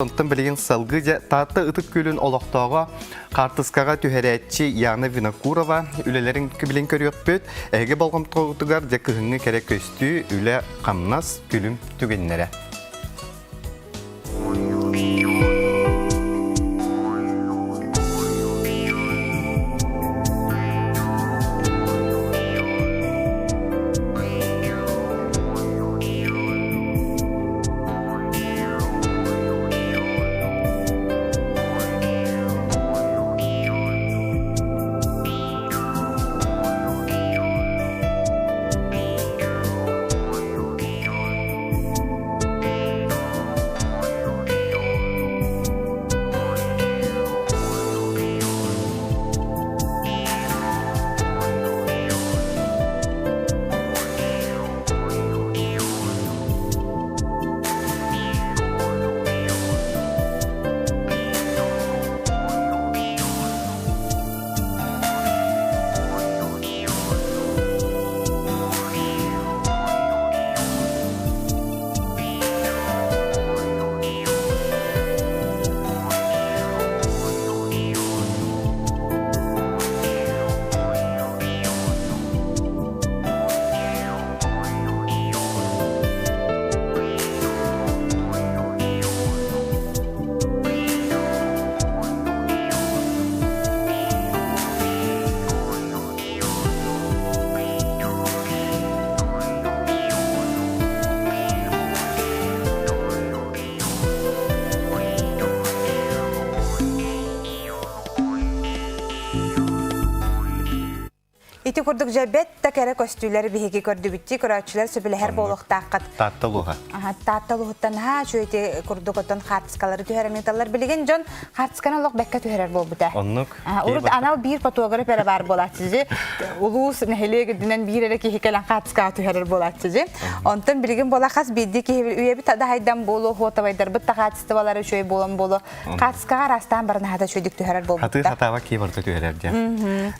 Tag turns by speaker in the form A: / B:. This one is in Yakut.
A: Онтон билигин салгыы дьэ Таатта Ытык Күөлүн олохтооҕо хаартыскаҕа түһэрээччи Яна Винокурова үлэлэрин билин көрүөхпүт. Эһиги болҕомтоҕутугар дьэ кыһыҥҥы кэрэ көстүү, үлэ-хамнас, күлүм түгэннэрэ.
B: Ити курдук дьэ бэт да кэрэ көстүүлэр биһиги көрдүбүттии көрөөччүлэр сөбүлэһэр буолуохтааххыт.
A: Таатта улууһа.
B: Аха, Таатта улууһуттан наһаа үчүгэй ити курдук оттон хаартыскалары түһэрэн ыыталлар. Билигин дьон хаартысканы олох бэккэ түһэрэр буолбута.
A: Оннук.
B: Урут анал биир фотограф эрэ баар буолааччы дьи. Улуус нэһилиэк үрдүнэн биир эрэ киһи кэлэн хаартыскаҕа түһэрэр буолааччы дьи. Онтон билигин буола хас биирдии киһи үйэбит да буолуо, хуотабайдарбыт да хаачыстыбалара үчүгэй буолан буолуо. Хаартыскаҕа араастаан баран аһата үчүгэйдик түһэрэр буолбута.
A: Хатыы хатаабак кии барыта түһэрэр диэн.